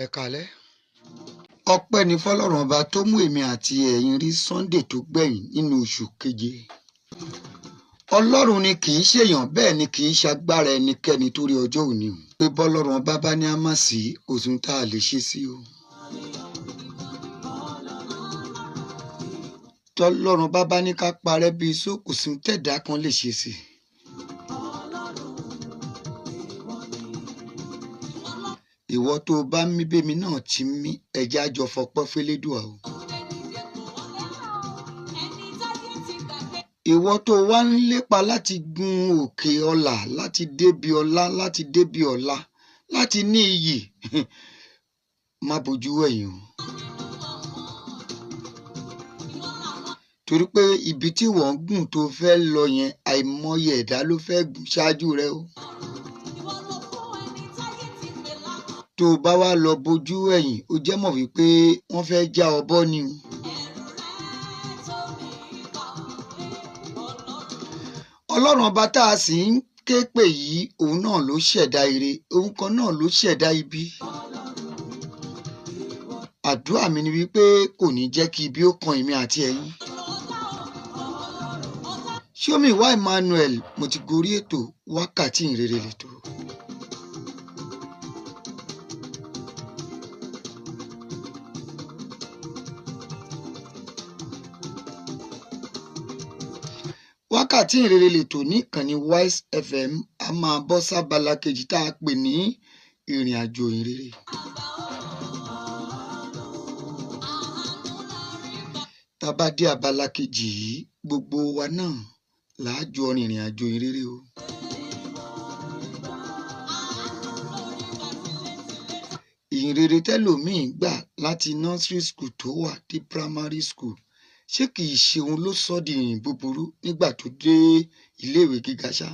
Ẹ káalẹ́. Ọpẹ́ ni fọ́lọ́run ọba tó mú èmi àti ẹ̀yin rí Sunday tó gbẹ̀yìn nínú oṣù keje. Ọlọ́run ni kì í ṣèyàn, bẹ́ẹ̀ ni kì í ṣagbára ẹnikẹ́ni torí ọjọ́ òní o. Pé bọ́lọ́run ọba bá ní a má sí òsùn tá a lè ṣe sí o. Tọ́lọ́run bá bá ní ká parẹ́ bíi iṣó, kò sí ohun tẹ̀dá kan lè ṣe sí. Ìwọ tó o bá mí bẹ́mi náà ti mí, ẹja jọ fọpẹ́ fẹ́lẹ́dùà o. Ìwọ tó o wá ń lépa láti gun òkè ọlà, láti débi ọlá, láti débi ọlá, láti ní iyì, má bojú wẹ̀yìn o. Torí pé ibi tí wọ́n ń gùn tó fẹ́ lọ yẹn, àìmọye ẹ̀dá ló fẹ́ gùn ṣáájú rẹ o. Tó o bá wá lọ bojú ẹ̀yìn, o jẹ́ mọ̀ wípé wọ́n fẹ́ já ọ bọ́ ni o. Ọlọ́run ọba tá a sì ń ké pè yìí, òun náà ló ṣẹ̀dá ire, òun kan náà ló ṣẹ̀dá ibi. Àdúrà mi ni wípé kò ní jẹ́ kí ibi ó kan èmi àti ẹ̀yin. Ṣómìwá Emmanuel, mo ti gorí ètò wákàtí ìhìnrere lètò. Wákàtí ìhìnrere lètò ní ìkànnì Wise FM, a máa bọ́ sábala kejì tá a pè ní ìrìn àjò ìhìnrere. Tá a bá dé abala kejì yìí, gbogbo wa náà là á jọ rìnrìn àjò ìhìnrere o. Ìhìnrere tẹ́lòmíì gbà láti nursery school tó wà dé primary school, ṣé kìí ṣe òun ló sọ di ìrìn búburú nígbà tó dé iléèwé gíga ṣá?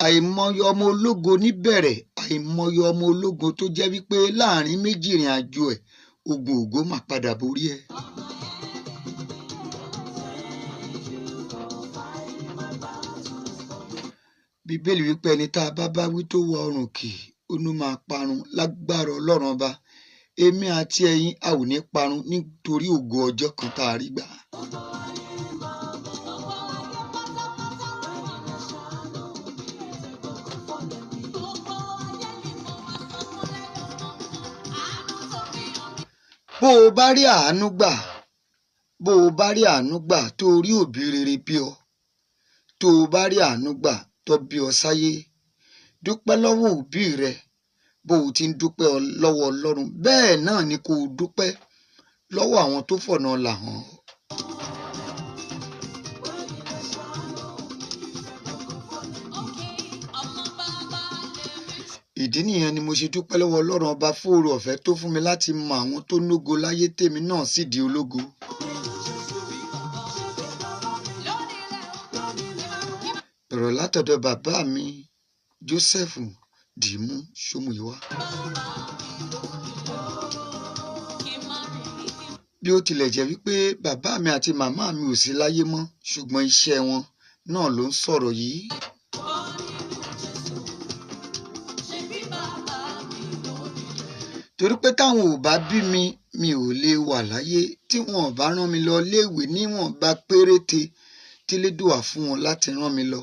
Àìmọye ọmọ ológo níbẹ̀rẹ̀, àìmọye ọmọ ológo tó jẹ́ wípé láàrin méjì ìrìn àjò ẹ̀, ogun ògo mà padà borí ẹ̀. Bíbélì wípé ẹni tá a bá bá wí tó wọ ọrùn kì, ó ní máa parun lágbára Ọlọ́run ọba. Èmi àti ẹ̀yin a ò ní parun nítorí ògo ọjọ́ kan tá a rí gbà. Bó o bá rí àánú gbà, bó o bá rí àánú gbà tó o rí òbí rere bí ọ, tó o bá rí àánú gbà tó bí ọ sáyé, dúpẹ́ lọ́wọ́ òbí rẹ bó o ti ń dúpẹ́ lọ́wọ́ Ọlọ́run, bẹ́ẹ̀ náà ni kó o dúpẹ́ lọ́wọ́ àwọn tó fọ̀nà là hàn ọ́. Ìdí nìyẹn ni mo ṣe dúpẹ́ lọ́wọ́ Ọlọ́run ọba fún oore ọ̀fẹ́ tó fún mi láti mọ àwọn tó nógo láyé tèmi náà sì di ológo. Ọ̀rọ̀ látọ̀dọ̀ bàbá mi Joseph Dìímú Ṣómùyíwá. Bí ó tilẹ̀ jẹ́ wípé bàbá mi àti màmá mi ò sí láyé mọ́, ṣùgbọ́n iṣẹ́ wọn náà ló ń sọ̀rọ̀ yìí. Torí pé táwọn ò bá bí mi, mi ò lè wà láyé. Tí wọn ò bá rán mi lọ léèwé níwọ̀nba péréte tí Elédùà fún wọn láti rán mi lọ,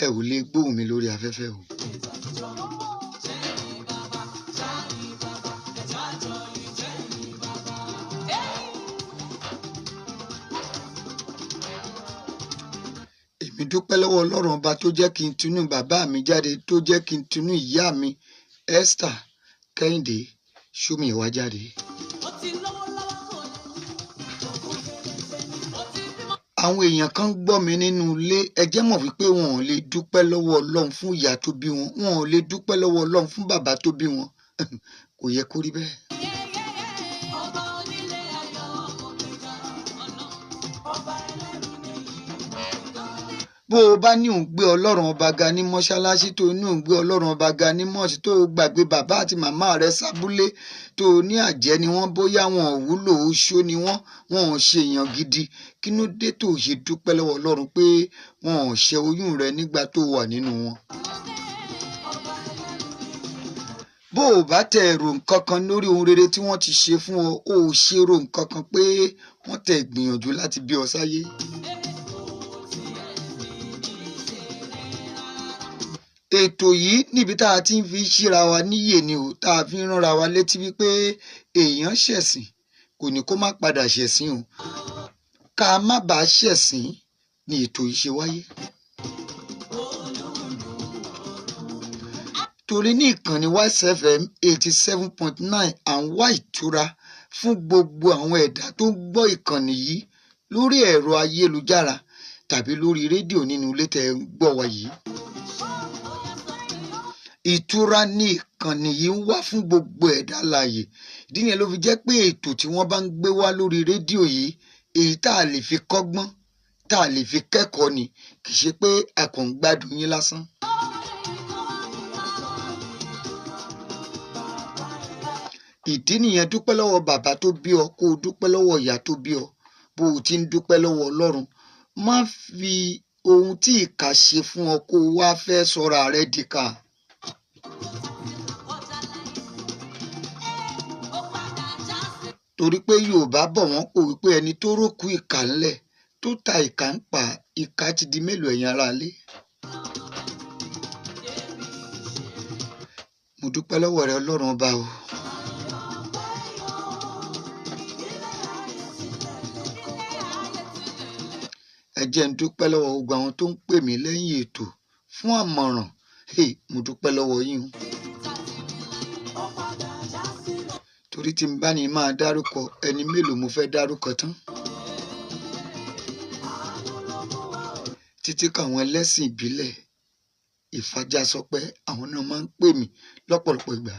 ẹ ò lè gbóhùn mi lórí afẹ́fẹ́ o. Èmi dúpẹ́ lọ́wọ́ Ọlọ́run ọba tó jẹ́ kí n tinú bàbá mi jáde, tó jẹ́ kí n tinú ìyá mi Esther Kẹ́hìndé Ṣómìwá jáde. Àwọn èèyàn kan gbọ́ mi nínú ilé, ẹ jẹ́ mọ̀ wípé wọn ò lè dúpẹ́ lọ́wọ́ Ọlọ́run fún ìyá tó bí wọn, wọn ò lè dúpẹ́ lọ́wọ́ Ọlọ́run fún bàbá tó bí wọn. Kò yẹ kó rí bẹ́ẹ̀. Bó o bá ní òun gbé Ọlọ́run ọba ga ní mọ́ṣáláṣí, tó ní òun gbé Ọlọ́run ọba ga ní mọ́ọ̀sì, tó o gbàgbé bàbá àti màmá rẹ sábúlé, tó o ní àjẹ́ ni wọ́n, bóyá wọn ò wúlò, oṣó ni wọ́n, wọn ò ṣe èèyàn gidi, kí ló dé tó o ṣe dúpẹ́ lọ́wọ́ Ọlọ́run pé wọn ò ṣe oyún rẹ nígbà tó wà nínú wọn? Bó o bá tẹ èrò nǹkan kan lórí ohun rere tí wọ́n ti ṣe fún ọ, o ò ṣe ro nǹkan kan pé wọ́n tẹ̀ gbìyànjú láti bí ọ sáyé. Ètò yìí níbi tá a ti ń fi ṣíra wa níyè ni o, tá a fi ń ránra wa létí wípé èèyàn ṣẹ̀sìn kò ní kó má padà ṣẹ̀sìn o, ká má bàa ṣẹ̀sìn ni ètò yìí ṣe wáyé. Torí ní ìkànnì YSFM 87.9 à ń wá ìtura fún gbogbo àwọn ẹ̀dá tó ń gbọ́ ìkànnì yìí lórí ẹ̀rọ ayélujára tàbí lórí rédíò nínú ilé tẹ́ ń gbọ́ wa yìí. Ìtura ní ìkànnì yìí ń wá fún gbogbo ẹ̀dá alààyè. Ìdí nìyẹn ló fi jẹ́ pé ètò tí wọ́n bá ń gbé wá lórí rédíò yìí, èyí tá a lè fi kọ́gbọ́n, tá a lè fi kẹ́kọ̀ọ́ ni, kì í ṣe pé a kàn ń gbádùn yín lásán. Ìdí nìyẹn, dúpẹ́ lọ́wọ́ bàbá tó bí ọ, kó o dúpẹ́ lọ́wọ́ ìyá tó bí ọ, bó o ti ń dúpẹ́ lọ́wọ́ Ọlọ́run. Má fi ohun tí ìkà ṣe fún ọ kó o wá fẹ́ sọra rẹ dìkà. Torí pé Yorùbá bọ̀ wọ́n kò wípé ẹni tó rókú ìkà ńlẹ̀ tó ta ìkà ń pa, ìkà ti di mélòó ẹ̀yin aráalé. Mo dúpẹ́ lọ́wọ́ rẹ Ọlọ́run ọba o. Ẹ jẹ́ n dúpẹ́ lọ́wọ́ gbogbo àwọn tó ń pè mí lẹ́yìn ètò fún àmọ̀ràn. Mo dúpẹ́ lọ́wọ́ yín o. Torí tí n bá ní máa dárúkọ, ẹni mélòó mo fẹ́ dárúkọ tán. Títí káwọn ẹlẹ́sìn ìbílẹ̀ ìfàjàsọpẹ́, àwọn náà máa ń pè mí lọ́pọ̀lọpọ̀ ìgbà.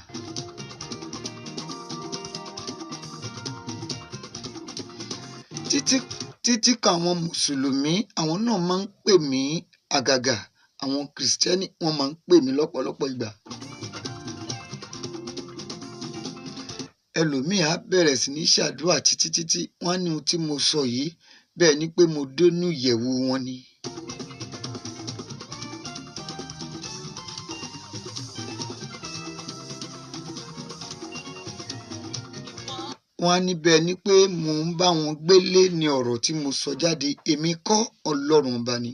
Títí káwọn mùsùlùmí, àwọn náà máa ń pè mí, àgàgà àwọn kìrìsìtẹ́nì wọ́n máa ń pè mí lọ́pọ̀lọpọ̀ ìgbà. Ẹlòmíì á bẹ̀rẹ̀ sí ní ṣàdúrà títí títí, wọ́n á ní ohun tí mo sọ yìí bẹ́ẹ̀ ni pé mo dénú ìyẹ̀wù wọn ni. Wọ́n á ní bẹ́ẹ̀ ni pé mò ń bá wọn gbélé ní ọ̀rọ̀ tí mo sọ jáde, èmi kọ́ Ọlọ́run ọba ni.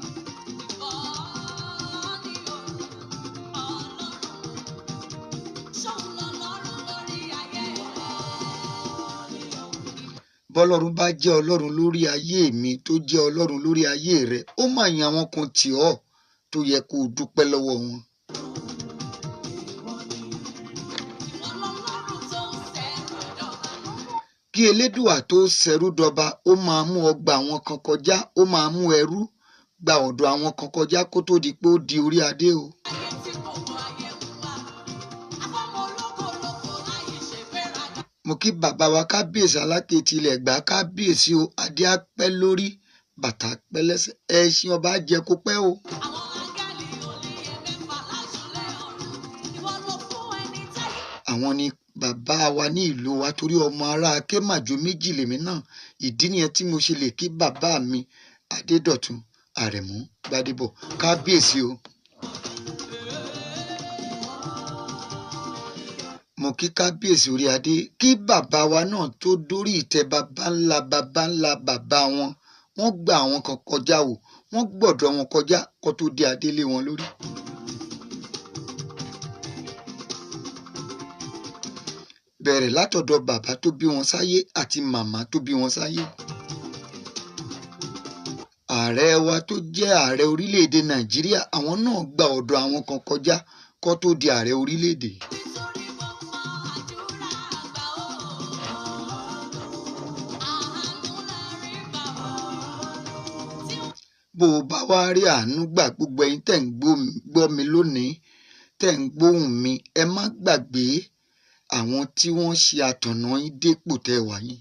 Bọ́lọ́run bá jẹ́ Ọlọ́run lórí ayé mi tó jẹ́ Ọlọ́run lórí ayé rẹ, ó mà yan àwọn kan tì ọ́ tó yẹ kó o dúpẹ́ lọ́wọ́ wọn. Kí Elédùà tó ṣẹrú dọba, ó máa mú ọgbà àwọn kan kọjá, ó máa mú ẹrú gba ọ̀dọ̀ àwọn kan kọjá kó tó di pé ó di orí adé o. Mo kí bàbá wa kábíyèsí Aláké ti ilẹ̀ Ẹ̀gbá, kábíyèsí o, adé á pẹ́ lórí, bàtà pẹ́ lẹ́sẹ̀, ẹṣin ọba jẹ kó pẹ́ o. Àwọn ni bàbá wa ní ìlú wa torí ọmọ ará Akémàjò méjì lèmi náà. Ìdí nìyẹn tí mo ṣe lè kí bàbá mi Adédọ̀tun Àrẹ̀mú Gbádébọ̀, kábíyèsí o. Mo kí kábíyèsí orí adé, kí bàbá wa náà tó dórí ìtẹ́ bàbá ńlá bàbá ńlá bàbá wọn, wọ́n gba àwọn kan kọjá o, wọ́n gbọ́dọ̀ wọn kọjá kó tó dé adé lé wọn lórí. Bẹ̀rẹ̀ látọ̀dọ̀ bàbá tó bí wọn sáyé àti màmá tó bí wọn sáyé. Ààrẹ wa tó jẹ́ ààrẹ orílẹ̀-èdè Nàìjíríà, àwọn náà gba ọ̀dọ̀ àwọn kan kọjá kó tó di ààrẹ orílẹ̀-èdè. Bó o bá wá rí àánú gbà, gbogbo ẹ̀yin tẹ́ ń gbọ́ mi lónìí, tẹ́ ń gbóhùn mi, ẹ má gbàgbé àwọn tí wọ́n ṣe àtọ̀nà yín dépò tẹ́ wà yín.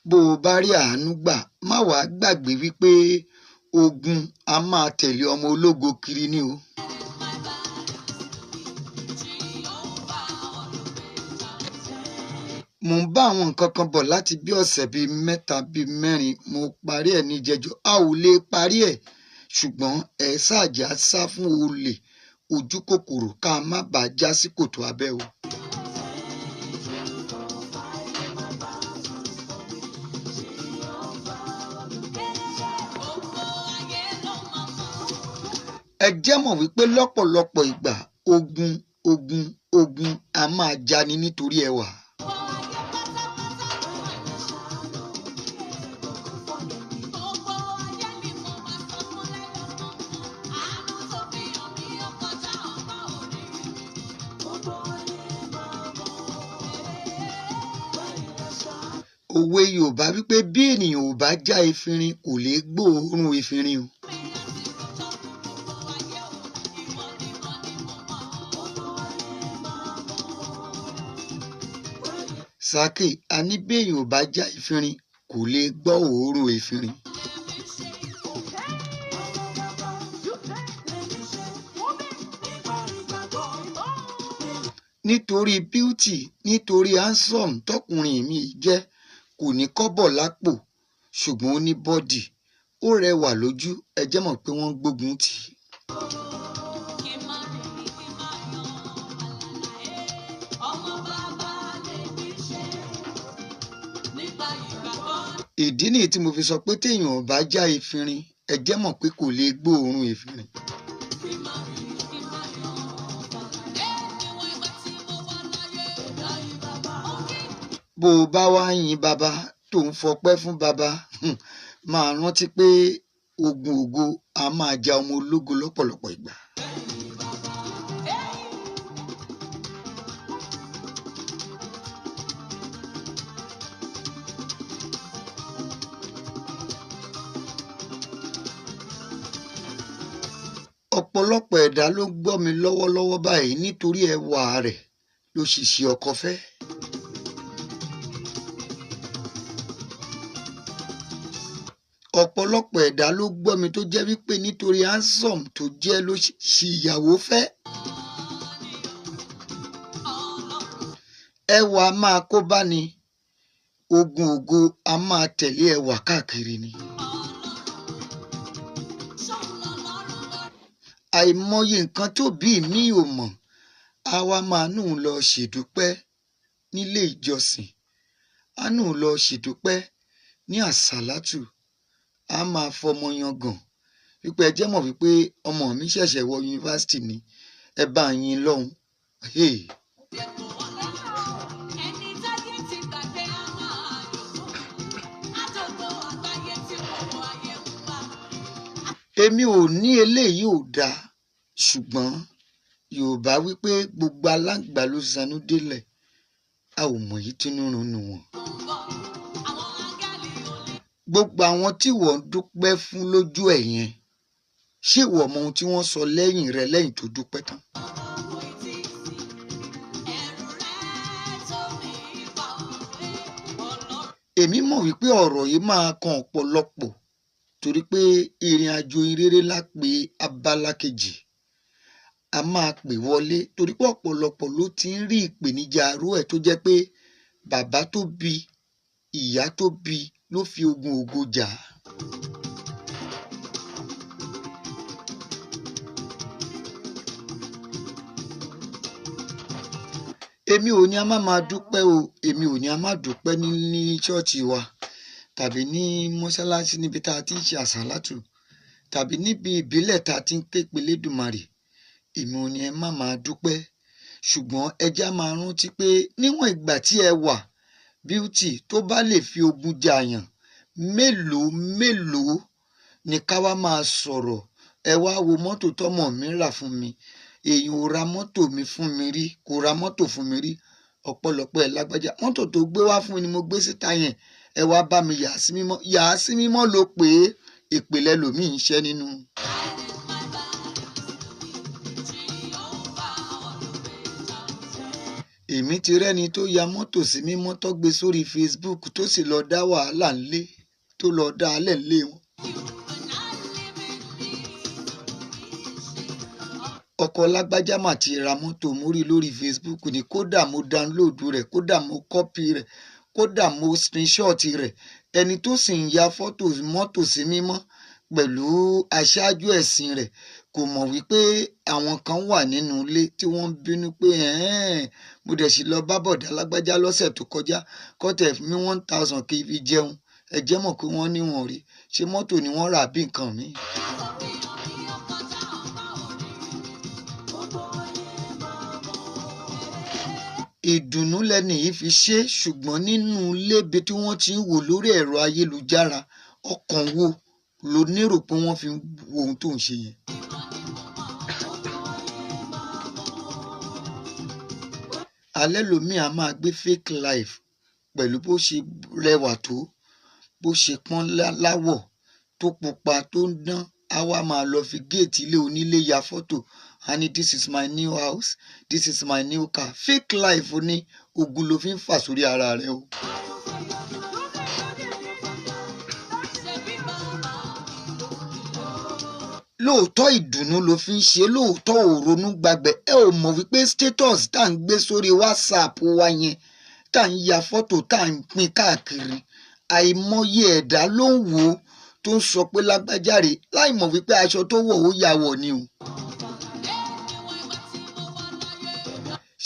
Bó o bá rí àánú gbà, má wàá gbàgbé wípé ogun a máa tẹ̀lé ọmọ ológo kiri ní o. Mò ń bá àwọn nǹkan kan bọ̀ láti bí ọ̀sẹ̀ bíi mẹ́ta bíi mẹ́rin. Mo parí ẹ̀ ní ìjẹjọ́, a ò lè parí ẹ̀, ṣùgbọ́n ẹ ṣáàjà sá fún olè ojú kòkòrò ká má bàa já sí kòtò abẹ́ o. Ẹ jẹ́ mọ̀ wípé lọ́pọ̀lọpọ̀ ìgbà ogun ogun ogun a máa jani nítorí ẹwà. Òwe Yorùbá wípé bí ènìyàn ò bá já efinrin kò lè gbóòórùn efinrin o. Sàáké, a ní bí èèyàn ò bá já efinrin kò lè gbọ́ òórùn efinrin. Nítorí beauty, nítorí handsome tọkùnrin mi jẹ́, kò ní kọ́bọ̀ lápò, ṣùgbọ́n ó ní bọ́dì, ó rẹwà lójú, ẹ jẹ́ mọ̀ pé wọ́n ń gbógun tì í. Ìdí nìyí tí mo fi sọ pé téèyàn ò bá já efinrin, ẹ jẹ́ mọ̀ pé kò lè gbóòórùn efinrin. Bó o bá wá yin baba tó ń fọpẹ́ fún baba, máa rántí pé ogun ògo a máa ja ọmọ ológo lọ́pọ̀lọpọ̀ ìgbà. Ọ̀pọ̀lọpọ̀ ẹ̀dá ló ń gbọ́ mi lọ́wọ́lọ́wọ́ báyìí nítorí ẹwà rẹ̀ ló sì ṣe ọkọ fẹ́. Ọ̀pọ̀lọpọ̀ ẹ̀dá ló gbọ́ mi tó jẹ́ wípé nítorí handsome tó jẹ́ ló ṣì ìyàwó fẹ́. Ẹwà máa kó bá ni, ogun ògo a máa tẹ̀lé ẹwà káàkiri ni. Àìmọye nǹkan tó bí mi ò mọ̀, a wá máa nù lọ ṣèdúpẹ́ nílé ìjọsìn, a nù lọ ṣèdúpẹ́ ní àsálátù, a máa fọmọ yangàn wípé ẹ jẹ́ mọ̀ wípé ọmọ mi ṣẹ̀ṣẹ̀ wọ yunifásítì ni, ẹ bá yín lọ́hùn. Hey. Èmi ò ní eléyìí ò dáa, ṣùgbọ́n Yorùbá wípé gbogbo aláǹgbá ló sanú délẹ̀, a ò mọ̀ èyí tínú run nù wọ́n. Gbogbo àwọn tí wọ́n ń dúpẹ́ fún lójú ẹ̀ yẹn, ṣé ìwọ mọ ohun tí wọ́n sọ lẹ́yìn rẹ lẹ́yìn tó dúpẹ́ tán? Èmi mọ̀ wípé ọ̀rọ̀ yìí máa kan ọ̀pọ̀lọpọ̀ torí pé ìrìn àjò ìrere la pè abala kejì. A máa pè wọlé torí pé ọ̀pọ̀lọpọ̀ ló ti ń rí ìpèníjà arú ẹ̀ tó jẹ́ pé bàbá tó bí, ìyá tó bí ló fi ogun ògo jà. Èmi ò ní a má máa dúpẹ́ o, èmi ò ní a má dúpẹ́ ní ṣọ́ọ̀ṣì wa tàbí ní mọ́ṣáláṣí níbi tá a ti ń ṣe àsálátù tàbí níbi ìbílẹ̀ tá a ti ń ké pe Lédùmarè. Èmi ò ní ẹ má máa dúpẹ́, ṣùgbọ́n ẹ já máa rántí pé níwọ̀n ìgbà tí ẹ wà, beauty tó bá lè fi ogun jàyàn, mélòó mélòó ni ká wá máa sọ̀rọ̀. Ẹ wá wo mọ́tò tọ́mọ mi rà fún mi, èèyàn ò ra mọ́tò mi fún mi rí, kò ra mọ́tò fún mi rí, ọ̀pọ̀lọpọ̀ ẹ̀ lágbájá. Mọ́tò tó gbé wá fún mi ni mo gbé síta yẹn, ẹ wá bá mi yà sí mímọ́, yà sí mímọ́ ló pé èpè lẹlòmíì ń ṣẹ́ nínú. Èmi ti rẹ́ni tó ya mọ́tò sí mímọ́ tó gbé sórí Facebook tó sì lọ dá wàhálà ńlé tó lọ dá alẹ́ ńlé wọn. Ọkọ lágbájá mà ti ra mọ́tò, mo rí lórí Facebook ni, kódà mo download rẹ̀, kódà mo copy rẹ̀, kódà mo screenshot rẹ̀. Ẹni tó sì ń ya fọ́tò mọ́tò sí mímọ́ pẹ̀lú aṣáájú ẹ̀sìn rẹ̀ kò mọ̀ wípé àwọn kan wà nínú ilé tí wọ́n ń bínú pé mo dẹ̀ sì lọ bá bọ̀dá lágbájá lọ́sẹ̀ tó kọjá, kọ́tẹ̀ mi 1000 kí n fi jẹun. Ẹ jẹ́ mọ̀ pé wọ́n ní wọn rí, ṣé mọ́tò ni wọ́n rà bí nǹkan mi. Ìdùnnú lẹni yìí fi ṣe, ṣùgbọ́n nínú ilé ibi tí wọ́n ti ń wò lórí ẹ̀rọ ayélujára, ọkàn wo ló nérò pé wọ́n fi ń wo ohun tó ń ṣe yẹn? Alẹ́ lomi a máa gbé fake life pẹ̀lú bó ṣe rẹwà tó, bó ṣe pọ́n láwọ̀, tó pupa tó ń dán, á wá máa lọ fi géètì ilé onílé ya fọ́tò. A ní this is my new house, this is my new car. Fake life ni, ogun ló fi ń fà sórí ara rẹ o. Lóòótọ́ ìdùnnú ló fi ń ṣe, lóòótọ́ ò ronú gbàgbẹ́. Ẹ ò mọ̀ wípé status tá à ń gbé sórí WhatsApp wa yẹn, tá à ń ya fọ́tò, tá à ń pín káàkiri, àìmọye ẹ̀dá ló ń wò ó tó ń sọ pé lágbájáre, láì mọ̀ wípé aṣọ tó wọ̀ ó ya wọ̀ ni o.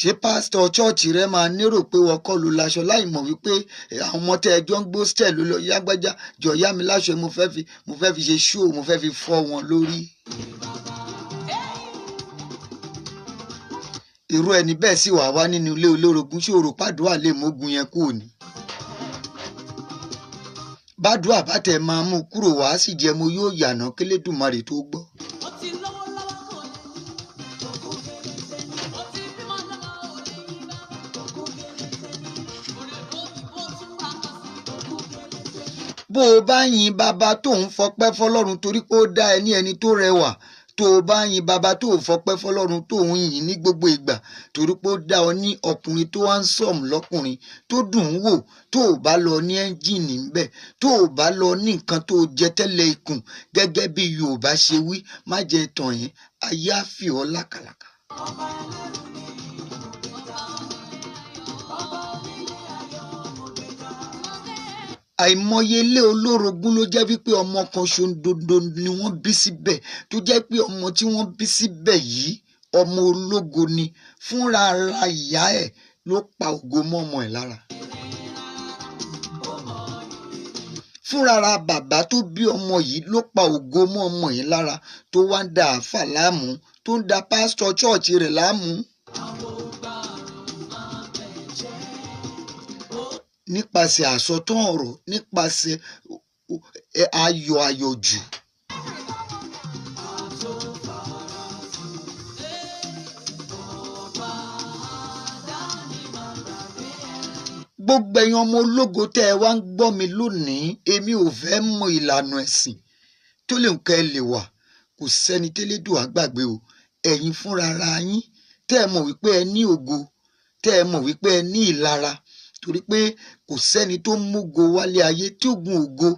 Ṣé pásítọ̀ chọ́ọ̀chì rẹ máa nérò pé wọ́n kọ́ ló láṣọ, láì mọ̀ wípé àwọn ọmọ tẹ́ ẹjọ́ ń gbó stẹ̀ ló lọ yágbájá, jọ yá mi láṣọ, mo fẹ́ fi ṣe ṣóò, mo fẹ́ fi fọ́ wọn lórí. Irú ẹni bẹ́ẹ̀ sì wà wá nínú ilé olórogún, ṣé o rò pàdúrà lè mógun yẹn kúrò ní? Bàdúrà bá tẹ̀ máa mú kúrò wá sì jẹ́ mo yóò yànà kélédùmarè tó gbọ́. Bó o bá yin bàbá tó ń fọpẹ́ fọlọ́run torí pé ó dá ẹ ní ẹni tó rẹwà, tó o bá yin bàbá tó ń fọpẹ́ fọlọ́run tó ń yìn ní gbogbo ìgbà torí pé ó dá ọ ní ọkùnrin tó handsome lọ́kùnrin tó dùn ún wò, tó o bá lọ ní ẹ́ńjìnì ńbẹ̀, tó o bá lọ ní nǹkan tó o jẹ tẹ́lẹ̀ ikùn gẹ́gẹ́ bí Yorùbá ṣe wí, má jẹ tàn yín, ayé á fi ọ́ lákàlàkà. Àìmọye ilé olórogún ló jẹ́ wípé ọmọ kan ṣoṣo ni wọ́n bí síbẹ̀, tó jẹ́ pé ọmọ tí wọ́n bí síbẹ̀ yìí ọmọ ológo ni, fúnra ara ìyá ẹ̀ ló pa ògo mọ́ ọmọ ẹ̀ lára. Fúnra ara bàbá tó bí ọmọ yìí ló pa ògo mọ́ ọmọ yìí lára, tó wá ń da àáfà láàmú, tó ń da pásítọ̀ chọ́ọ̀chì rẹ̀ láàmú. Nípasẹ̀ àsọtán ọ̀rọ̀, nípasẹ̀ ayọ̀ àyọ̀jù. Gbogbo ẹ̀yin ọmọ ológo tẹ́ ẹ wá ń gbọ́ mi lónìí, èmi ò fẹ́ mọ ìlànà ẹ̀sìn tó lè kẹ́ ẹ lè wà. Kò sẹ́ni tẹ́lẹ́dùn àgbàgbé o. Ẹ̀yin fúnra ara yín tẹ́ ẹ mọ̀ wípé ẹ ní ògo, tẹ́ ẹ mọ̀ wípé ẹ ní ìlara, torí pé kò sẹ́ni tó mógo wálé ayé tí ògùn ògo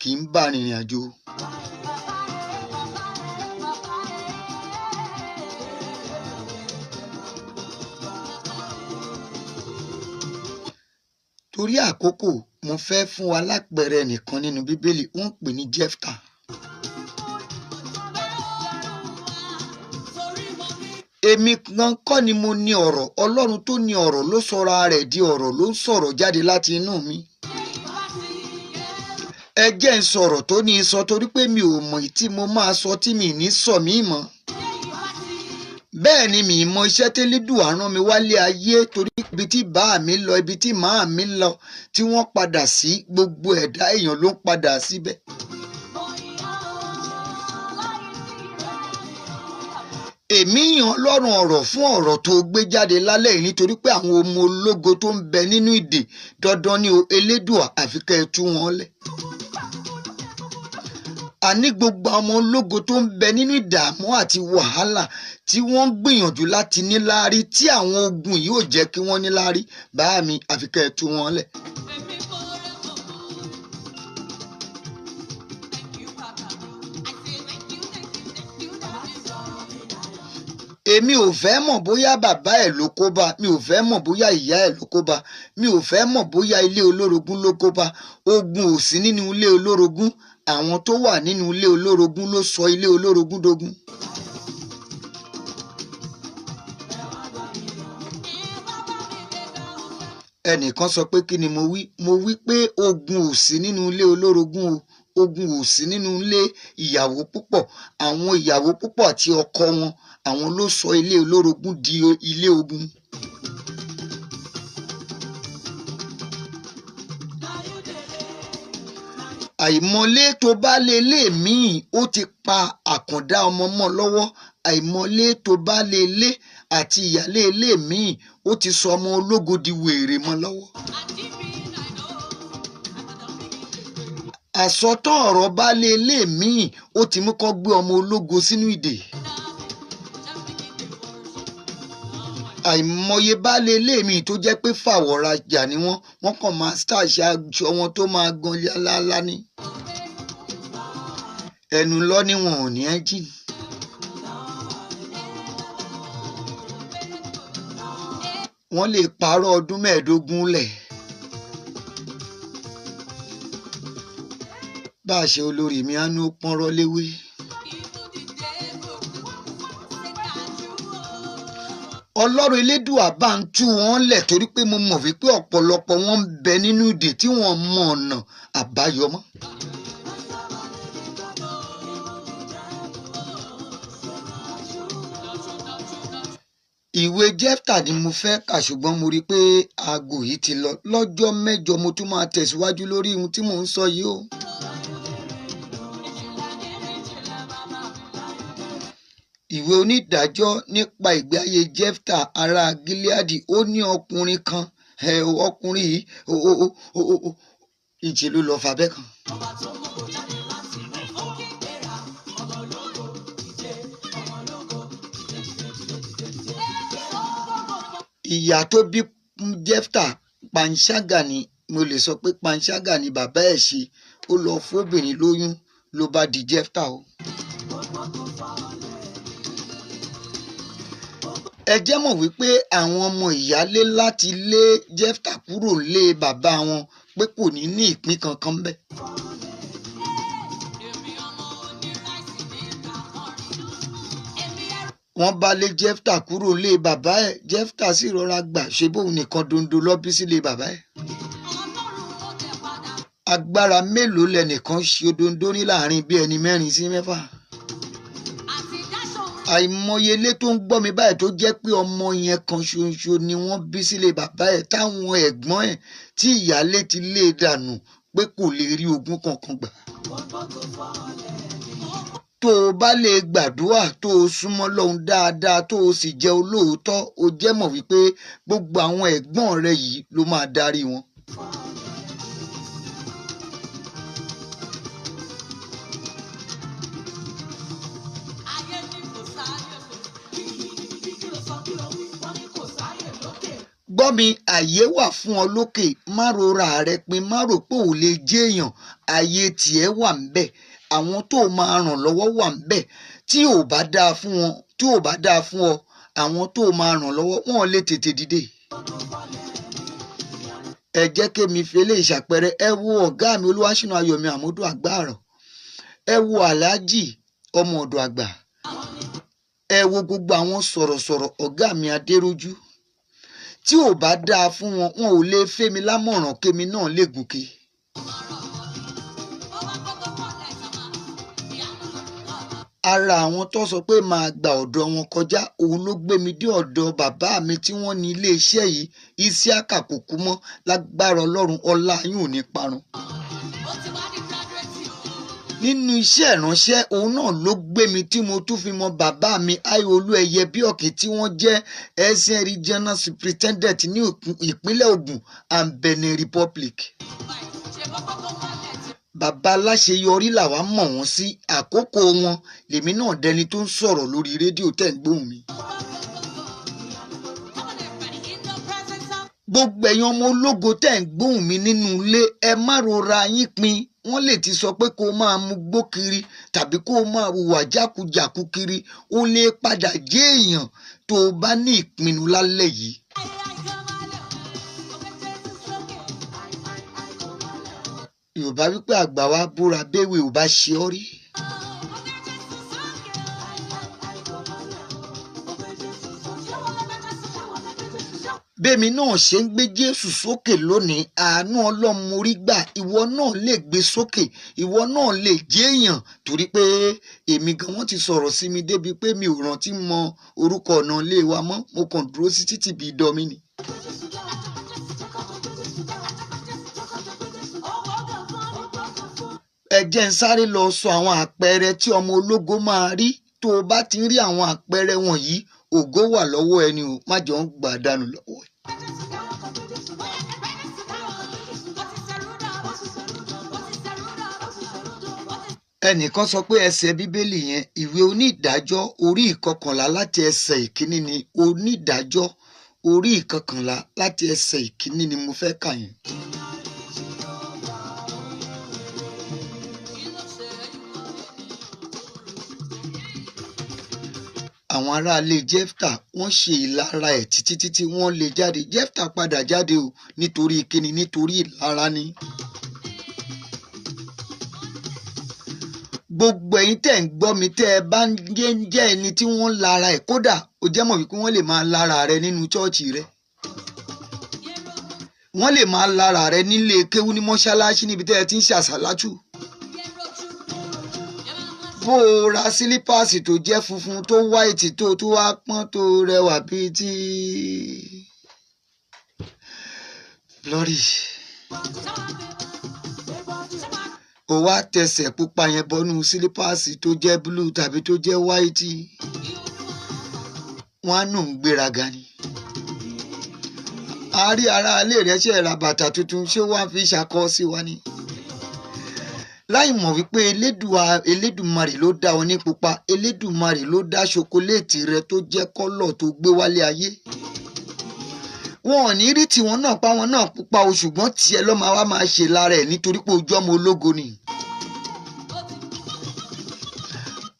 kì í bá rìnrìn àjò. Torí àkókò, mo fẹ́ fún wa lápẹẹrẹ nìkan nínú Bíbélì, wọ́n ń pè ní Jẹ́fítà. Èmi gan kọ́ ni mo ní ọ̀rọ̀, Ọlọ́run tó ní ọ̀rọ̀ ló sọra rẹ̀ di ọ̀rọ̀, ló ń sọ̀rọ̀ jáde láti inú mi. Ẹ jẹ́ ń sọ̀rọ̀ tó ní sọ torí pé mi ò mọ̀ tí mo máa sọ tí mi ní sọ mí mọ́. Bẹ́ẹ̀ ni mi mọ iṣẹ́ tẹ́lẹ́dùà rán mi wálé ayé, torí ibi tí bàá mi lọ, ibi tí màá mi lọ, tí wọ́n padà sí, gbogbo ẹ̀dá èèyàn ló ń padà síbẹ̀. Èmi yàn Ọlọ́run ọ̀rọ̀ fún ọ̀rọ̀ tó gbé jáde lálẹ́ yìí, nítorí pé àwọn ọmọ ológo tó ń bẹ nínú ìdè dandan ni o, Elédùà àfi kẹ́ ẹ tú wọn lẹ̀. Àní gbogbo ọmọ ológo tó ń bẹ nínú ìdààmú àti wàhálà tí wọ́n ń gbìyànjú láti níláárí tí àwọn ogun yìí ò jẹ́ kí wọ́n níláárí, bá mi àfi kẹ́ ẹ tú wọn lẹ̀. Èmi ò fẹ́ mọ̀ bóyá bàbá ẹ̀ ló kó bá, mi ò fẹ́ mọ̀ bóyá ìyá ẹ̀ ló kó bá, mi ò fẹ́ mọ̀ bóyá ilé olórogún ló kó bá. Ogun ò sí nínú ilé olórogún, àwọn tó wà nínú ilé olórogún ló sọ ilé olórogún dogun. Ẹnìkan sọ pé kí ni mo wí? Mo wí pé ogun ò sí nínú ilé olórogún o, ogun ò sí nínú ilé ìyàwó púpọ̀, àwọn ìyàwó púpọ̀ àti ọkọ wọn, àwọn ló sọ ilé olórogún di ilé ogun. Àìmọ̀lé tó bá lé lé míì ó ti pa àkàndá ọmọ mọ́ lọ́wọ́. Àìmọ̀lé tó bá lé lé àti ìyálé ilé míì ó ti sọ ọmọ ológo di wèrè mọ́ lọ́wọ́. Àsọtán ọ̀rọ̀ bá lé lé míì ó ti mú kó gbé ọmọ ológo sínú ìdè. Àìmọye baálé ilé mi tó jẹ́ pé fàwọ̀rajà ni wọ́n, wọ́n kàn máa ṣàṣà aṣọ wọn tó máa gan lálá ní. Ẹnu lọ ni wọn ò ní ẹ́ńjìnì. Wọ́n lè parọ́ ọdún 15 lẹ̀. Bá a ṣe olórí mi á ní ó pọ́nrọ́ léwé. Ọlọ́run Elédùà bá ń tú wọn lẹ̀ torí pé mo mọ̀ wípé ọ̀pọ̀lọpọ̀ wọn ń bẹ nínú ìdè tí wọ́n mọ ọ̀nà àbáyọ mọ́. Ìwé Jẹ́fítà ni mo fẹ́ kà, ṣùgbọ́n mo rí i pé aago yìí ti lọ. Lọ́jọ́ mẹ́jọ mo tún máa tẹ̀síwájú lórí ohun tí mò ń sọ yìí o. Ìwé onídàájọ́ nípa ìgbé ayé Jẹ́fítà ará Gíleádì. Ó ní ọkùnrin kan, ọkùnrin yìí ìjì ló lọ fàbẹ́ kan. Ìyá tó bí Jẹ́fítà panṣágà ni, mo lè sọ pé panṣágà ni bàbá ẹ̀ ṣe. Ó lọ fóbìnrin lóyún ló bá di Jẹ́fítà o. Ẹ jẹ́ mọ̀ wípé àwọn ọmọ ìyálé láti lé Jẹ́fítà kúrò lé bàbá wọn pé kò ní ní ìpín kankan bẹ́ẹ̀. Wọ́n bá lé Jẹ́fítà kúrò lé bàbá ẹ̀, Jẹ́fítà sì rọra gbà ṣe bóun nìkan dondo lọ bí sílé bàbá ẹ̀. Agbára mélòó lẹnìkan ṣe dondo ní láàrin bí ẹni 4 sí 6. Àìmọye ilé tó ń gbọ́ mi báyìí tó jẹ́ pé ọmọ yẹn kan ṣoṣo ni wọ́n bí sílé bàbá ẹ̀ táwọn ẹ̀gbọ́n ẹ̀ tí ìyálé ti lé dànù pé kò lè rí ogún kankan gbà. Tó o bá lè gbàdúrà tó o súnmọ́ Ọlọ́run dáadáa tó o sì jẹ́ olóòótọ́, o jẹ́ mọ̀ wípé gbogbo àwọn ẹ̀gbọ́n rẹ yìí ló máa darí wọn. Gbọ́ mi, àyè wà fún ọ lókè, má rora rẹ pin, má rò pé ò lè jẹ́ èèyàn, àyè tiẹ̀ wà ń bẹ̀, àwọn tó máa ràn lọ́wọ́ wà ń bẹ̀. Tí ò bá dáa fún wọn, tí ò bá dáa fún ọ, àwọn tó máa ràn lọ́wọ́ wọn lè tètè dìde. Ẹ jẹ́ kémi fi eléyìí ṣàpẹẹrẹ. Ẹ wo ọ̀gá mi Olúwaṣínà Ayọ̀mí Àmọ́dù Àgbàrọ̀, ẹ wo Aláàjì ọmọ ọ̀dọ̀ àgbà, ẹ wo gbogbo àwọn sọ̀rọ̀sọ̀rọ̀ ọ̀gá mi Adéròjú. Tí ò bá dáa fún wọn, wọn ò lè fẹ́mi lámọ̀ràn kémi náà lè gòkè. Ara àwọn tó sọ pé máa gba ọ̀dọ̀ wọn kọjá, òun ló gbé mi dé ọ̀dọ̀ bàbá mi tí wọ́n ní iléeṣẹ́ yìí, Isiaka kò kú mọ́, lágbára Ọlọ́run ọlá yín ò ní parun. Nínú iṣẹ́ ìránṣẹ́ òun náà ló gbé mi tí mo tún fi mọ bàbá mi Ayọ̀olú Ẹyẹ Bíọ̀kì tí wọ́n jẹ́ ẹ̀sìn regional superintendent ní ìpínlẹ̀ Ògùn and Benin Republic. Bàbá aláṣeyọrí làwa mọ̀ wọ́n sí. Àkókò wọn lèmi náà dẹni tó ń sọ̀rọ̀ lórí rédíò tẹ̀ ń gbóhùn mi. Gbogbo ẹ̀yin ọmọ ológo tẹ̀ ń gbóhùn mi nínú ilé, ẹ má rora yín pin. Wọ́n lè ti sọ pé kó o máa mu gbó kiri tàbí kó o máa hùwà jákujàku kiri. Ó lè padà jẹ́ èèyàn tó o bá ní ìpinnu lálẹ́ yìí. Yorùbá wípé àgbà wa búra béwé ò bá ṣe ọ́ rí. Bẹ́ẹ̀mi náà ṣe ń gbé Jésù sókè lónìí, àánú Ọlọ́run mo rí gbà, ìwọ náà lè gbé sókè, ìwọ náà lè jẹ́ èèyàn, torí pé èmi gan wọ́n ti sọ̀rọ̀ sí mi débi pé mi ò rántí mọ orúkọ ọ̀nà ilé wa mọ́, mo kàn dúró sí títì bíi dọ́mí ni. Ẹ jẹ́ ń sáré lọ sọ àwọn àpẹẹrẹ tí ọmọ ológo máa rí. Tó o bá ti ń rí àwọn àpẹẹrẹ wọ̀nyí, ògo wà lọ́wọ́ ẹni o, má jọ ń gbà dànù lọ́wọ́ ẹ. Ẹnìkan sọ pé ẹsẹ̀ Bíbélì yẹn, ìwé Onídàájọ́ orí 11 láti ẹsẹ̀ 1 ni. Onídàájọ́ orí 11 láti ẹsẹ̀ 1 ni mo fẹ́ kà yẹn. Àwọn aráalé Jẹ́fítà wọ́n ṣe ìlara ẹ̀ títí títí wọ́n lé jáde. Jẹ́fítà padà jáde o, nítorí kíni? Nítorí ìlara ni. Gbogbo ẹ̀yin tẹ́ ń gbọ́ mi, tẹ́ ẹ bá ń jẹ́ ẹni tí wọ́n ń lara ẹ̀, kódà ó jẹ́ mọ̀ wípé wọ́n lè máa lara rẹ nínú chọ́ọ̀chì rẹ. Wọ́n lè máa lara rẹ nílé kéwú ní mọ́ṣáláṣí níbi tẹ́ ẹ ti ń ṣàṣàlátù. Bó o ra sílípàsì tó jẹ́ funfun tó wáìtì tó tó wá pọ́n tó rẹwà bíi ti lọ́rì, o wá tẹsẹ̀ pupa yẹn bọnú sílípàsì tó jẹ́ búlúù tàbí tó jẹ́ wáìtì, wọ́n á nù ń gbéraga ni. A rí ara ilé rẹ̀ ṣe ra bàtà tuntun, ṣé wàá fi ṣakọ sí wa ni? Láì mọ̀ wípé Elédùmarè ló dá ọ ní pupa, Elédùmarè ló dá ṣokoléètì rẹ tó jẹ́ kọ́lọ̀ tó gbé wálé ayé. Wọn ò ní rí tiwọn náà pa wọn náà pupa o, ṣùgbọ́n tiẹ̀ ló máa wá máa ṣe lára ẹ̀ nítorí pé ojú ọmọ ológo ni.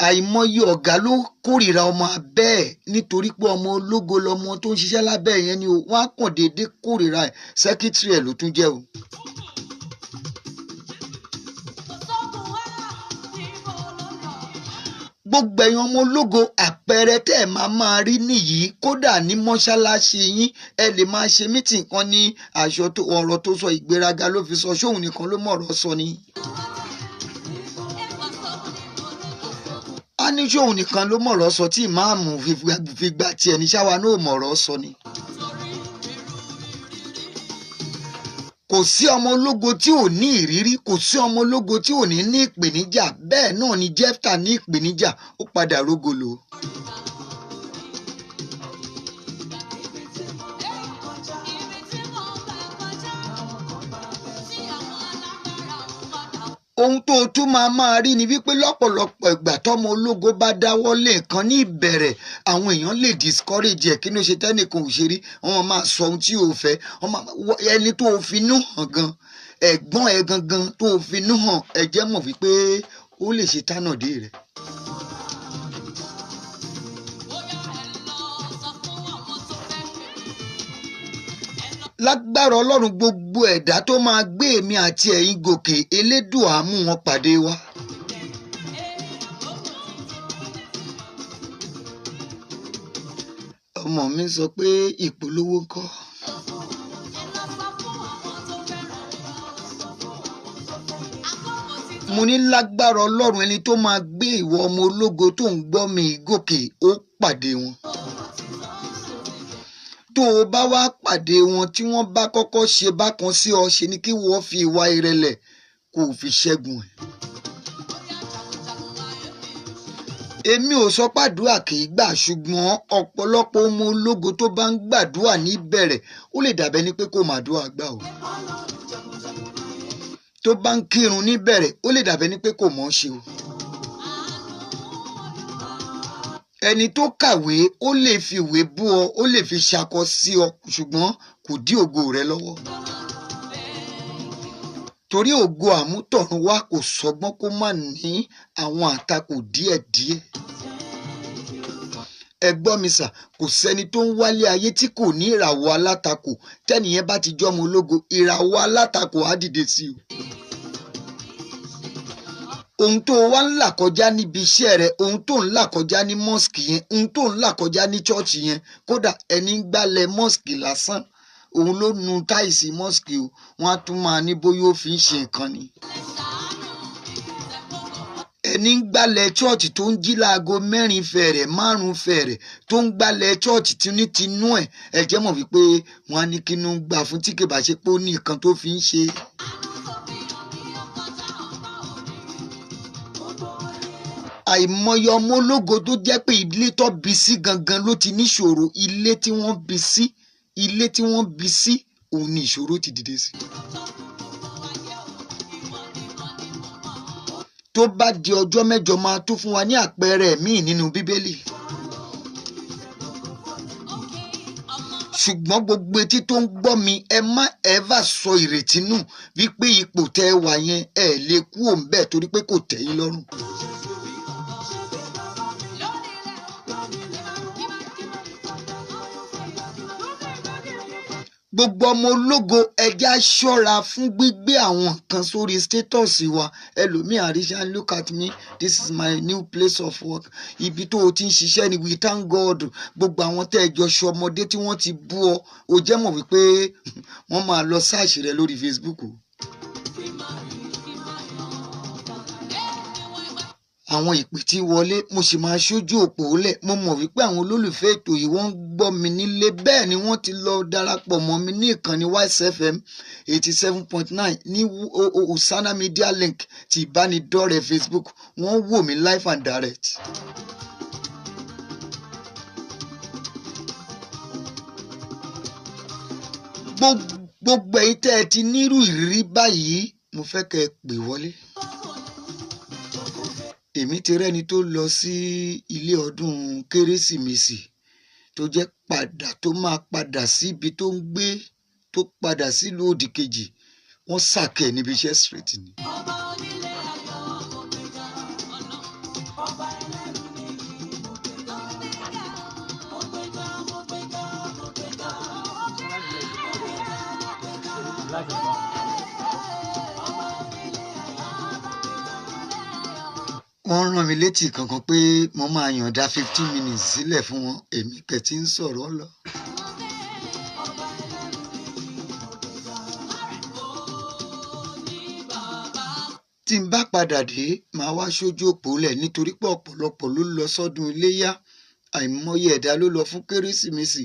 Àìmọye ọ̀gá ló kórìíra ọmọ abẹ́ ẹ̀ nítorí pé ọmọ ológo lọmọ tó ń ṣiṣẹ́ lábẹ́ yẹn ni o, wọ́n á kàn déédéé kórìíra ẹ̀, sẹ́kítírì ẹ̀ ló tún jẹ́ o. Gbogbo ẹ̀yin ọmọ ológo, àpẹẹrẹ tẹ́ ẹ̀ máa máa rí nìyí. Kódà ní mọ́ṣáláṣí yín, ẹ lè máa ṣe mítìn kan ní aṣọ tó ọ̀rọ̀ tó sọ ìgbéraga ló fi sọ, ṣóun nìkan ló mọ̀rọ̀ sọ ni. A ní ṣóun nìkan ló mọ̀rọ̀ sọ tí ìmáàmù fi gba tiẹ̀ ní ṣáwa náà mọ̀rọ̀ sọ ni. Kò sí ọmọ ológo tí ò ní ìrírí, kò sí ọmọ ológo tí ò ní ní ìpèníjà. Bẹ́ẹ̀ náà ni Jẹ́fítà ní ìpèníjà, ó padà rógolo. Ohun tó o tún máa máa rí ni wípé lọ́pọ̀lọpọ̀ ìgbà tọ́mọ ológo bá dáwọ́ lé nǹkan ní ìbẹ̀rẹ̀, àwọn èèyàn lè discourage ẹ̀. Kí ló ṣe tẹ́nìkan ò ṣe rí? Wọ́n máa sọ ohun tí o fẹ́. Ẹni tó o finú hàn gan, ẹ̀gbọ́n ẹ gangan tó o finú hàn, ẹ jẹ́ mọ̀ wípé ó lè ṣe tánàdé rẹ̀. Lágbára Ọlọ́run, gbogbo ẹ̀dá tó máa gbé èmi àti ẹ̀yin gòkè, Elédùà á mú wọn pàdé wa. Ọmọ mi sọ pé ìpolówó ńkọ́. Mo ní lágbára Ọlọ́run, ẹni tó máa gbé ìwọ ọmọ ológo tó ń gbọ́ mi gòkè, ó pàdé wọn. Tó o bá wá pàdé wọn, tí wọ́n bá kọ́kọ́ ṣe bákan sí ọ, ṣe ni kí wọ́n fi ìwà ìrẹ̀lẹ̀ kó o fi ṣẹ́gun ẹ̀. Èmi ò sọ pàdúrà kì í gbà, ṣùgbọ́n ọ̀pọ̀lọpọ̀ ọmọ ológo tó bá ń gbàdúrà ní ìbẹ̀rẹ̀, ó lè dàbẹ́ ni pé kò mà dúrà gbà o. Tó bá ń kírun níbẹ̀rẹ̀, ó lè dàbẹ́ ni pé kò mọ̀ ọ́n ṣe o. Ẹni tó kàwé, ó lè fi ìwé bú ọ, ó lè fi ṣakọ sí ọ, ṣùgbọ́n kò dí ògo rẹ lọ́wọ́. Torí ògo àmútọ̀run wá kò sọgbọ́n kó má ní àwọn àtakò díẹ̀díẹ̀. Ẹ gbọ́ mi sà, kò sẹ́ni tó ń wálé ayé tí kò ní ìràwọ̀ alátakò. Tẹ́nìyẹn bá ti jọ́mọ ológo, ìràwọ̀ alátakò á dìde sí o. Ohun tó wá ń là kọjá níbi iṣẹ́ rẹ, ohun tó ń là kọjá ní mosque yẹn, ohun tó ń là kọjá ní church yẹn, kódà ẹni ń gbálẹ̀ mosque lásán, òun ló nu táìsì mosque o, wọ́n á tún máa ní bóyá ó fi ń ṣe nǹkan ni. Ẹni ń gbálẹ̀ church tó ń jí láago 4 fẹ̀rẹ̀ 5 fẹ̀rẹ̀ tó ń gbálẹ̀ church tí ní tinú ẹ̀, ẹ jẹ́ mọ̀ wípé wọ́n á ní kínú gbà fún tí kò bá ṣe pé ó ní nǹkan tó fi ń ṣe. Àìmọye ọmọ ológo tó jẹ́ pé ilé tó bí sí gangan ló ti níṣòro, ilé tí wọ́n bí sí, ilé tí wọ́n bí sí, òun ni ìṣòro ti dìde sí. Tó bá di ọjọ́ mẹ́jọ máa tún fún wa ní àpẹẹrẹ míì nínú Bíbélì. Ṣùgbọ́n gbogbo etí tó ń gbọ́ mi, ẹ má ẹ́fà sọ ìrètí nù wípé ipò tẹ́ ẹ wà yẹn ẹ lè kú òun bẹ́ẹ̀ torí pé kò tẹ́ yín lọ́rùn. Gbogbo ọmọ ológo, ẹja ṣọ́ra fún gbígbé àwọn nǹkan sórí status wa. Ẹlòmíì àríṣà, look at me, this is my new place of work. Ibi tó o ti ń ṣiṣẹ́ ni, we thank God. Gbogbo àwọn tẹ́ ẹ jọ ṣọmọdé tí wọ́n ti bú ọ, o jẹ́ mọ̀ wípé wọ́n máa lọ sáàṣì rẹ lórí Facebook o. Àwọn ìpè tí wọlé, mo sì máa ṣojú òpó lẹ̀. Mo mọ̀ wípé àwọn olólùfẹ́ ètò yìí wọ́n ń gbọ́ mi nílé, bẹ́ẹ̀ ni wọ́n ti lọ darapọ̀ mọ́ mi ní ìkànnì Wise FM 87.9 ní Osana Media Link ti ìbánidọ́rẹ̀ẹ́ Facebook. Wọ́n wò mí live and direct. Gbogbo èyí tẹ́ ẹ ti nírú ìrírí báyìí, mo fẹ́ kẹ́ ẹ pè wọlé. Èmi ti rẹ́ni tó lọ sí ilé ọdún Kérésìmesì tó jẹ́ padà tó máa padà síbi tó ń gbé, tó padà sílùú òdì kejì, wọ́n sàkẹ́ níbi iṣẹ́ straight ni. Wọ́n rán mi létí kankan pé mo máa yànda 15 minutes sílẹ̀ fún wọn, èmi kẹ̀ tí ń sọ̀rọ̀ lọ. Tí n bá padà dé, màá wá sójú òpó lẹ̀ nítorí pé ọ̀pọ̀lọpọ̀ ló lọ sọ́dún iléyá, àìmọye ẹ̀dá ló lọ fún Kérésìmesì,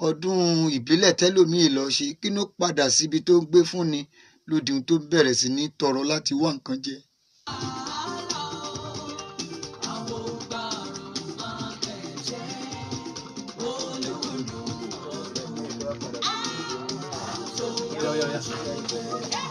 ọdún ìbílẹ̀ tẹ́lòmíì lọ ṣe, kí ló padà síbi tó ń gbé fúnni lódì tó bẹ̀rẹ̀ sí ní tọrọ láti wá nǹkan jẹ. Yeah.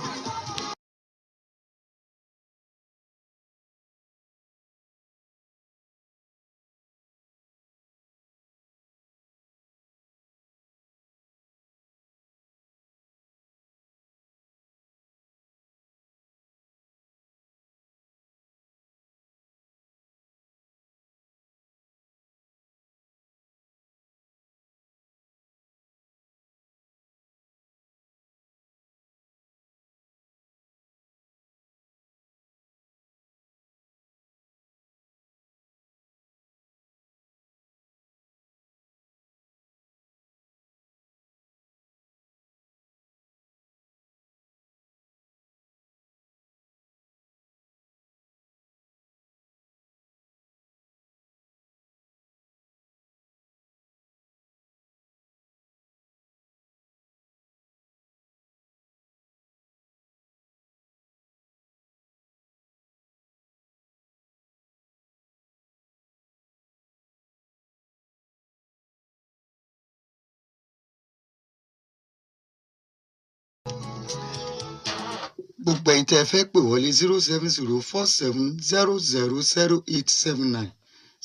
Gbogbo ẹ̀yin tẹ́ ẹ fẹ́ pè wọlé, 07047000879,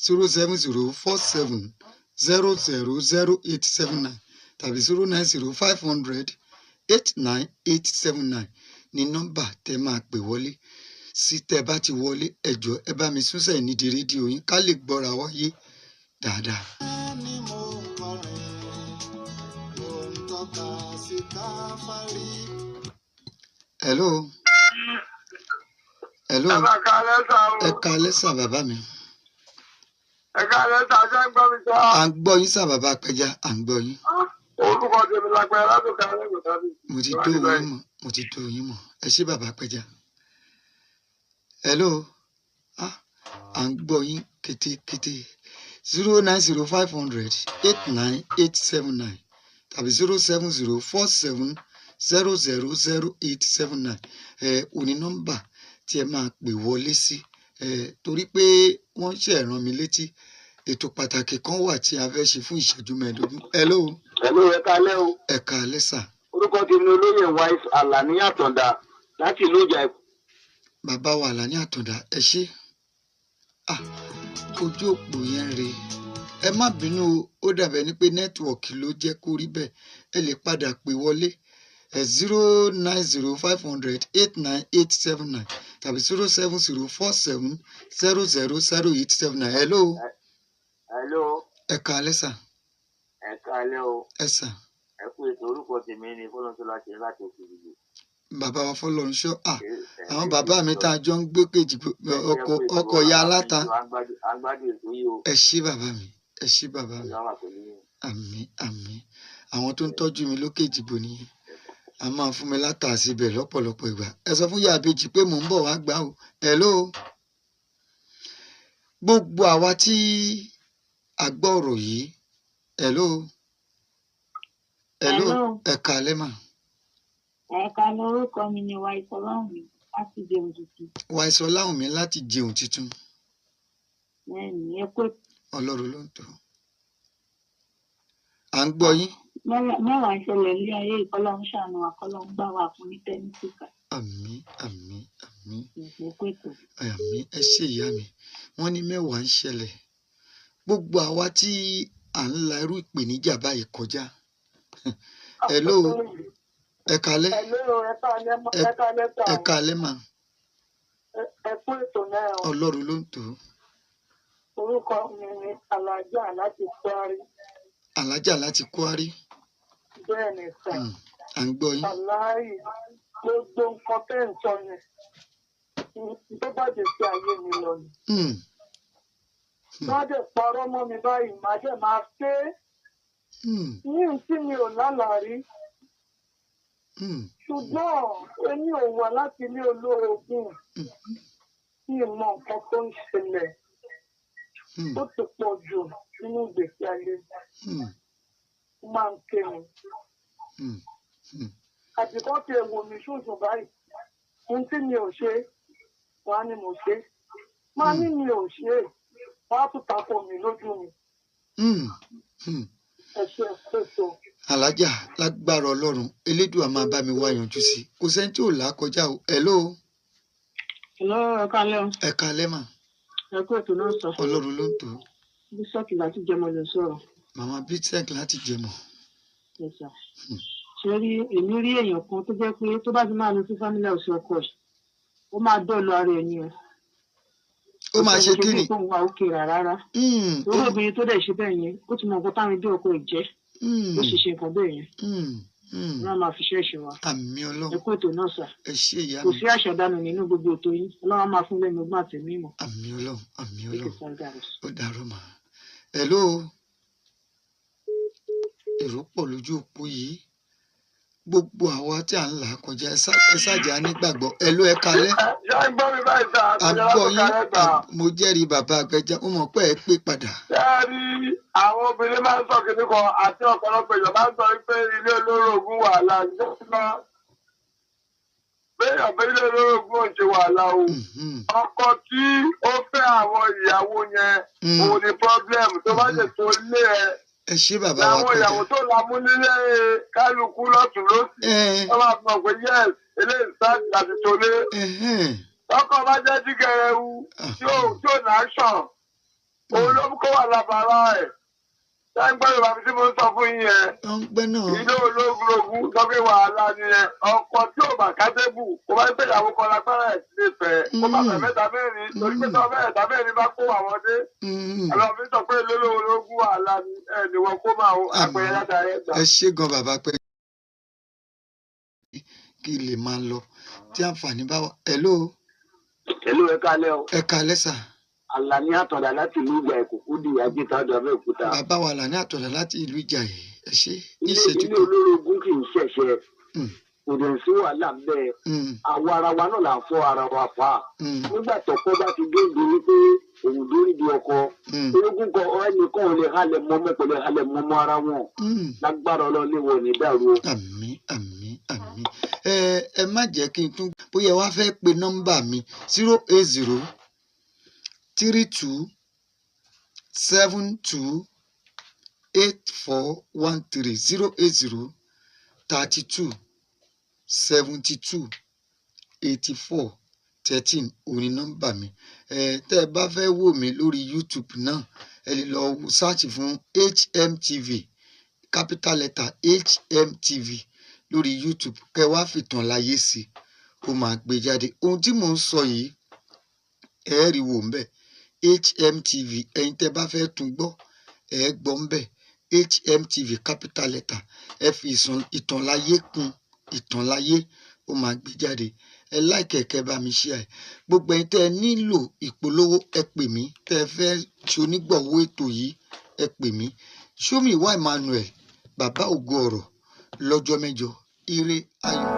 07047000879 tàbí 09050089879 ní nọ́mbà tẹ́ máa pè wọlé sí. Tẹ́ bá ti wọlé, ẹ jọ̀ọ́, ẹ bá mi sún sẹ́yìn nídìí rédíò yín ká lè gbọ́ra wáyé dáadáa. Ni mo ń kọrin, mo ń tọ́ka sí Káfárí. Hello, hello. Ẹ máa káalẹ́ sà o. Ẹ káalẹ́ sà, bàbá mi. Ẹ káalẹ́ sà, ṣé ń gbọ́ mi sọ? À ń gbọ́ yín sà, bàbá apẹja, à ń gbọ́ yín. Orúkọ tèmi lápẹ́ látòkè alẹ́ sábì. Mo ti tó yín mọ̀, mo ti tó yín mọ̀. Ẹ ṣé, bàbá apẹja. Hello, ah, à ń gbọ́ yín kétékété. 09050089879 tàbí 07047000879. Ẹ òní nọ́mbà tí ẹ máa pè wọlé sí ẹ, torí pé wọ́n ṣe rán mi létí, ètò pàtàkì kan wà tí a fẹ́ ṣe fún ìṣẹ́jú 15. Hello. Hello, ẹ káalẹ́ o. Ẹ káalẹ́ sà. Orúkọ tèmi ni olóyè Wise Alani Àtàndá láti ìlú Ìjà. Bàbá wa Àlàní Àtàndá, ẹ ṣé. Ah, ojú òpó yẹn re, ẹ má bínú o, ó dàbẹ̀ ni pé network ló jẹ́ kó rí bẹ́ẹ̀. Ẹ lè padà pè wọlé ẹ, 09050089879 tàbí 07047000879. Hello. Hello. Ẹ káalẹ́ sà. Ẹ káalẹ́ o. Ẹ sà. Ẹ kú ètò. Orúkọ tèmi ni Fọlọ́nṣọ́lá ṣe láti Òkè. Bàbá wa Fọlọ́runṣọ́, ah, àwọn bàbá mi tá a jọ ń gbé kejì, ọkọ̀ ọkọ̀ ya aláta. À ń gbádùn ètò yìí o. Ẹ ṣé bàbá mi, ẹ ṣé bàbá mi. Ọlọ́run wà pẹ̀lú yín. Àmín, àmín. Àwọn tó ń tọ́jú mi lókè ìdìbò nìyẹn, a máa fún mi látàsí ibẹ̀ lọ́pọ̀lọpọ̀ ìgbà. Ẹ sọ fún yàrá ìbejì pé mò ń bọ̀ wá gbà o. Hello. Gbogbo àwa tí a gbọ́ ọ̀rọ̀ yìí, hello, hello. Hello. Ẹ káalẹ́ mà. Ẹ̀ka lorúkọ mi ni Wáìsọ Ọlọ́run láti jẹun tuntun. Wàìsàn Láwùnmí láti jẹun tuntun. Bẹ́ẹ̀ni, ẹ kó. Ọlọ́run ló ń tọ́. À ń gbọ́ yín. Mẹ́wàá ń ṣẹlẹ̀ ní ayé, ìkọlọ́run ṣàánú wa, kọ́lọ́run gbà wá fún ní tẹ́nísìkà. Àmín, àmín, àmín. Ẹ kó ètò. Àmín, ẹ ṣé ìyá mi. Wọ́n ní mẹ́wàá ń ṣẹlẹ̀. Gbogbo àwa tí à ń la irú ìpèníjà báyìí kọjá, hello, ẹ káalẹ́. Hello, ẹ káalẹ́ ẹ káalẹ́ sà Ẹ o. káalẹ́ mà. Ẹ kú ètò náà o. Ọlọ́run ló ń tò ó. Orúkọ mi ni Alájà láti Kwari. Alájà láti Kwari. Bẹ́ẹ̀ ni sà. À ń gbọ́ yín. Aláì, gbogbo nǹkan tẹ́ ń sọ yẹn tó bá jẹ́ sí ayé mi lọ ni. Wọ́n á dẹ̀ parọ́ mọ́ mi báyìí, màá dẹ̀ máa ké ní tí mi ò lálàá rí. Ṣùgbọ́n èmi ò wà láti ilé olórogún. Mi ò mọ nǹkan tó ń ṣẹlẹ̀. Ó ti pọ̀ jù nínú ìgbésí ayé. Ó máa ń ké mi. Àtìkọ́ ti èwò mi ṣùṣù báyìí. Ohun tí mi ò ṣe, wọ́n á ní mo ṣe. Máa ní mi ò ṣe é, wọ́n á tún tako mi lójú mi. Ẹ ṣe ètò. Alájà, lágbára Ọlọ́run, Elédùà máa bá mi wá yanjú sí i. Kò sẹ́ni tí ò là á kọjá o. Hello. Hello, ẹ káalẹ́ o. Ẹ káalẹ́ mà. Ẹ kú ètò náà sọ. Ọlọ́run ló ń tò ó. Bísọ̀kì láti jẹmọ lè sọ̀rọ̀. Màmá Bitec láti jẹmọ. Yes, sir. Ṣé rí, èmi rí èèyàn kan tó jẹ́ pé tó bá ti máa lọ sí family house ọkọ ẹ̀, ó máa dọ́ọ̀lù ara ẹ̀ ni o. Ó máa ṣe kí ni? Kò wá òkè rà rárá. Lórí obìnrin tó dẹ̀ ṣe bẹ́ẹ̀ yẹn, ó ti mọ nǹkan táwọn ẹbí ọkọ ẹ̀ jẹ́. Ó sì ṣe nǹkan bẹ́ẹ̀ yẹn. Wọ́n á máa fi ṣe ẹ̀ṣẹ̀ wa. Àmín Ẹ Ọlọ́run. kú ètò náà sà. Ẹ ṣé ìyá Kò mi. sí àṣàdánù nínú gbogbo ètò yín. Ọlọ́run á máa fún lẹ́nu ọgbọ́n àtẹ̀mí ìmọ̀. Àmín Ọlọ́run, àmín Take Ọlọ́run. it from there. Ó dàárọ̀ mà. Hello. Èrò pọ̀ lójú òpó yìí. Gbogbo àwa tí à ń là á kọjá, ẹ ṣáàjà nígbàgbọ́. Hello, ẹ káalẹ́. Ṣé ń gbọ́ mi báyìí sà? À ń gbọ́ yín. Mo jẹ́rìí bàbá àgbẹjà, ó mọ̀ pé ẹ pé padà. Ṣé ẹ rí, àwọn obìnrin máa ń sọ kìíní kan àti ọ̀pọ̀lọpọ̀ èèyàn máa ń sọ pé ilé olórogún wàhálà nígbà bẹ́ẹ̀ ọ̀bẹ ilé olórogún ò ń ṣe wàhálà o. Ọkọ tí ó fẹ́ àwọn ìyàwó yẹn, òun ni problem tó bá lè tó lé ẹ. Ẹ ṣé bàbá wa Làwọn kọjá. ìyàwó tó lamú nílé kálukú lọ́tún lọ́sì. Wọ́n máa fi mọ̀ pé yes. Eléyìí sáàtì láti tolé. Tọkọ bá jẹ́ jígẹrẹwu tí ò ní action, òun ló kó wà lábàárà ẹ̀. Ṣé ń gbọ́ Yorùbá mi tí mo ń sọ fún yín yẹn? Ilé ológun sọ pé wàhálà ni ẹ. Ọkọ tí ò bá kádébù kó bá gbé ìyàwó kan lágbára ẹ̀ sí ìfẹ́. Kó bá fẹ́ mẹ́ta mẹ́rin torí pé tọ́ mẹ́ta mẹ́rin bá kó àwọn dé. Ẹ̀rọ mi sọ pé ilé ológun wàhálà ni ẹ̀ ní wọn kó máa àpẹẹrẹ látàrí ẹ̀gbà. Ẹ ṣé gan bàbá pé kí lè máa lọ tí àǹfààní bá wà. Hello. Hello, ẹ káalẹ́ o. Ẹ káalẹ́ sà. Àlàní Àtàndá láti ìlú Ìjà Ìkòkúdì Ajétàdó Abẹ́òkúta. Bàbá wa Àlàní Àtàndá láti ìlú Ìjà yìí, ẹ ṣé. Ilé olórogún kì í ṣẹ̀ṣẹ̀, kò dẹ̀ sí wàhálà bẹ́ẹ̀. Àwa ara wa náà là ń fọ́ ara wa fà á. Nígbà tọ́kọ bá ti dé ìdí wípé òun dórí di ọkọ, ológun kan ẹnìkan ò lè halẹ̀ mọ́mọ́ pẹ̀lú halẹ̀ mọ́mọ́ ara wọn. Lágbára Ọlọ́run lè wọ̀ ní dàrú. Àmín àmín àmín. Ẹ má jẹ́ kí n tún bóyá wàá fẹ́ pe nọ́mbà mi 080 32 72 84 13 080 32 72 84 13 òní nọ́mbà mi. Tẹ́ ẹ bá fẹ́ wò mí lórí YouTube náà, ẹ lè lọ sáàchì fún HMTV, capital letter HMTV lórí YouTube, kẹ́ wá fìtàn láyé sí i, ó máa gbé jáde. Ohun tí mò ń sọ yìí ẹ rí wò ń bẹ̀ HMTV. Ẹ̀yin tẹ́ bá fẹ́ tún gbọ́ ẹ gbọ́ ń bẹ̀ HMTV capital letter. Ẹ fi ìtànláyé kún ìtànláyé, ó máa gbé jáde. Ẹ láìkẹ̀ kẹ́ bá mi ṣe ẹ̀. Gbogbo ẹ̀yin tẹ́ ẹ nílò ìpolówó ẹ pè mí, tẹ́ ẹ fẹ́ ṣe onígbọ̀wọ́ ètò yìí ẹ pè mí. Ṣómìwá Emmanuel, bàbá ògo ọ̀rọ̀, lọ́jọ́ mẹ́jọ. Ire ayọ̀.